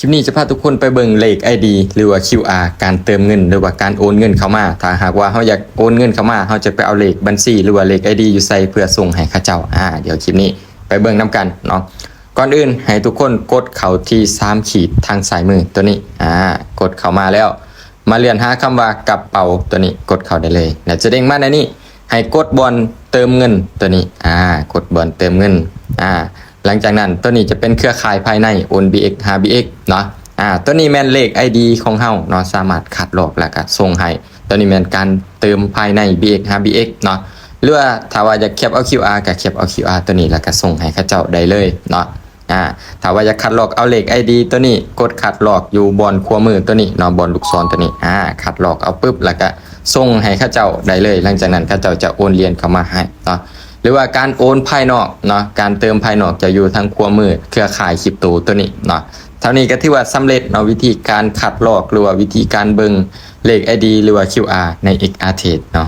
ຄລິບນີ້ຈະພາທຸກຄົນໄປເບິ່ງເລກ ໄອ ດີ ຫຼືວ່າ ຄິວ ອາ ການເຕີມເງິນ ຫຼືວ່າການໂອນເງິນເຂົ້າມາ. ຖ້າຫາກວ່າເຮົາຢາກໂອນເງິນເຂົ້າມາ ເຮົາຈະໄປເອົາເລກບັນຊີ ຫຼືວ່າເລກ ໄອ ດີ ຢູ່ໃສເພື່ອສົ່ງໃຫ້ເຂົາເຈົ້າ? ອາ ດຽວຄລິບນີ້ໄປເບິ່ງນຳກັນເນາະ. ກ່ອນອື່ນໃຫ້ທຸກຄົນກົດເຂົ້າທີ່ສາມຂີດທາງຊ້າຍມືໂຕນີ້. ອາ ກົດເຂົ້າມາແລ້ວ ມາເລື່ອນຫາຄຳວ່າກະເປົາໂຕນີ້ ກົດເຂົ້າໄດ້ເລີຍ ແລ້ວຈະເດ້ງມາໃນນີ້ ໃຫ້ກົດບ່ອນເຕີມເງິນໂຕນີ້. ອາ ກົດບ່ອນເຕີມເງິນ. ອາ ຫຼັງຈາກນັ້ນໂຕນີ້ຈະເປັນເຄືອຂ່າຍພາຍໃນ ໂອນ ບີເອັກ ຫາ ບີເອັກ ເນາະ. ອາ ໂຕນີ້ແມ່ນເລກ ໄອ ດີ ຂອງເຮົາເນາະ ສາມາດຄັດລອກແລ້ວກະສົ່ງໃຫ້. ໂຕນີ້ແມ່ນການເຕີມພາຍໃນ ບີເອັກ ຫາ ບີເອັກ ເນາະ ຫຼືວ່າຖ້າວ່າຢາກແຄັບເອົາ ຄິວ ອາ ກະແຄັບເອົາ ຄິວ ອາ ໂຕນີ້ ແລ້ວກະສົ່ງໃຫ້ເຂົາເຈົ້າໄດ້ເລີຍເນາະ. ອາ ຖ້າວ່າຢາກຄັດລອກເອົາເລກ ໄອ ດີ ໂຕນີ້ ກົດຄັດລອກຢູ່ບ່ອນຂວາມືໂຕນີ້ເນາະ ບ່ອນລູກສອນໂຕນີ້. ອາ ຄັດລອກເອົາປຶບ ແລ້ວກະສົ່ງໃຫ້ເຂົາເຈົ້າໄດ້ເລີຍ. ຫຼັງຈາກນັ້ນເຂົາເຈົ້າຈະໂອນຫຼຽນເຂົ້າມາໃຫ້ເນາະ ຫຼືວ່າການໂອນພາຍນອກເນາະ ການເຕີມພາຍນອກຈະຢູ່ທາງຂວາມືເຄືອຂ່າຍຄຣິບໂຕໂຕນີ້ເນາະ. ເທົ່ານີ້ກະຖືວ່າສຳເລັດເນາະ ວິທີການຄັດລອກ ຫຼືວ່າວິທີການເບິ່ງເລກ ໄອ ດີ ຫຼືວ່າ ຄິວ ອາ ໃນ ເອັກ ອາ ເທຣດ ເນາະ.